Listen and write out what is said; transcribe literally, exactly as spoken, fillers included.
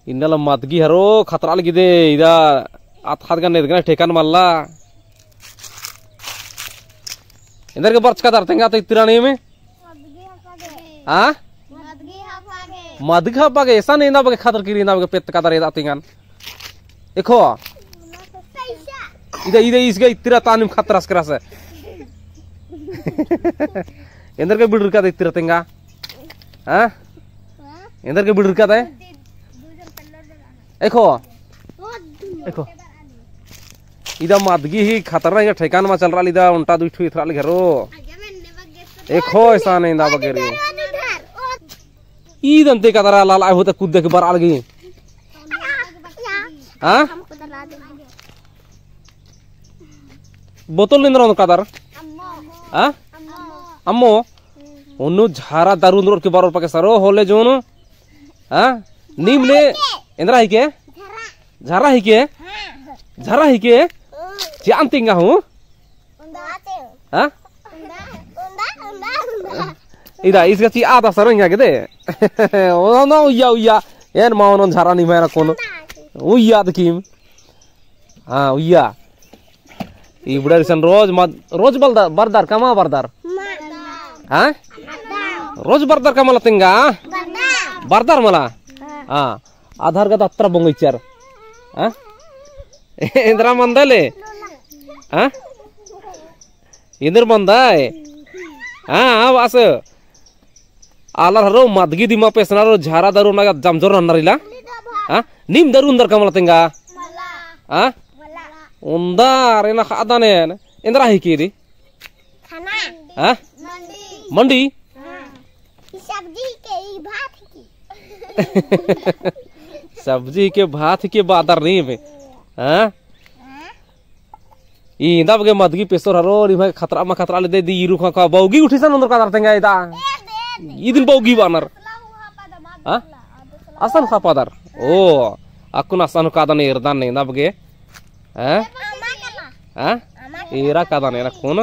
इन्नला मदगी हरो खतरा लगी दे, इदा अतख़ात गने एदगना ठेकान मल्ला। एन्देरगे बरचकादर तेंगा तो इतरा नीम? हाँ? मदगी हपा गे। एसन एन्दा बग्गे खतरकी रई, एन्दा बग्गे पेत्तकादर एदा तिंगन। एखो। इदा, इदा ईस गा इतरा तानिम खतरस करस। एन्देरगे बिड़रकादय इतरा तेंगा? हाँ? एन्देरगे बिड़रकादय? एखो। एखो। इदा मदगी ही खतरना ही ठेकान मा चल रआ ली इदा ओन्टा दुई ठू इथरा ली घरो। एखो एसन एन्दा बग्गे रई। ईद अन्ते कदरा लाला होता कुद्दे के बरआ लगी। हाँ? बोतल एन्दरा ओन्दरकादर? हाँ? अम्मो? ओन्नू झरा दारू ओन्दरओर के बरओर पके सरो होले जोन। हाँ? नीम ने एन्दरा हिके? झरा हिके? झरा हिके? चिआ अन्ते तेंगा हूँ? हाँ? इदा, ईस गा चिआ दा सरो एंगा गे दे। ओनो उइया, उइया। एन मा ओनोन झरा नीम एरा कोनो। उइया दकिम। हाँ, उइया। इबड़र इसन रोज मद-, रोज बलदर, बरदर, कमा बरदर? हाँ? रोज बरदर कमला तेंगा? बरदर मला? हाँ। आधार गा अत्रा बोंगइचर। हाँ? एन्दरा मंदले? हाँ? एन्दर मंदय? हाँ, हाँ, बस। आलर हरो मदगी दिम पेसनर, झरा दारू ओना जमजोर नन्नर इला। हाँ? नीम दारू ओन्दर कमला तेंगा? हाँ? ओन्दर एना ख़द्दन एन। एन्दरा हिके दी? खाना। हाँ? मंडी। मंडी? हाँ। ई सब्जी के, ई भात के। सब्जी के, भात के बअदर नीम। हाँ? हाँ? ई एन्दा बग्गे मदगी पेसोर हरो, निम्है खतरा मा खतरा ले दे दी, ईरू खा खा, बौगी उठी सन ओन्दरकादर तेंगा इदा। इदिन बौगी बअनर। हाँ? असन ख़पादर। ओ, अक्कुन असन कादन एरदन एन्दा बग्गे। हाँ? हाँ? एरा कादन एरा अक्कुन।